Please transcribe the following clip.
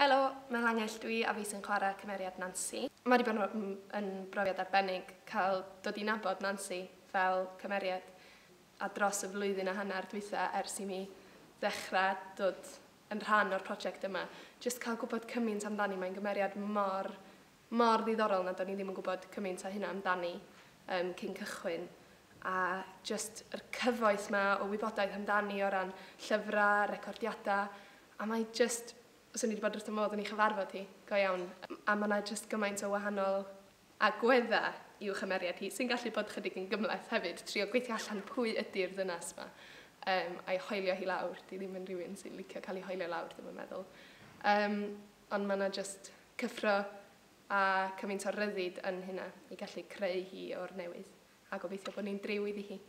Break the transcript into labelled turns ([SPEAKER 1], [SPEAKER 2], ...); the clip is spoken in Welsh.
[SPEAKER 1] Helo, Mel Angell dwi a fi sy'n chwarae cymeriad Nansi. Mae wedi bod yn brofiad arbennig cael dod i nabod Nansi fel cymeriad a dros y flwyddyn a hanner dwytha ers i mi ddechrau dod yn rhan o'r prosiect yma. Jyst cael gwybod cymaint amdani, mae'n gymeriad mor, mor ddiddorol nad o'n i ddim yn gwybod cymaint o hynna amdani cyn cychwyn. A jyst yr cyfoeth 'ma o wybodaeth amdani o ran llyfrau, recordiadau, a mae jyst, swn i wedi bod wrth y modd yn ei chyfarfod hi, go iawn. A mae yna jyst gymaint o wahanol agweddau i'w chymeriad hi, sy'n gallu bod chydig yn gymhleth hefyd, trio gweithio allan pwy ydy'r ddynas 'ma, a'i hoelio hi lawr. Di ddim yn rhywun sy'n licio cael ei hoelio lawr, ddim yn meddwl. Ond mae yna jyst cyffro a cymaint o ryddid yn hynna i gallu creu hi o'r newydd, a gobeithio bod ni'n driw iddi hi.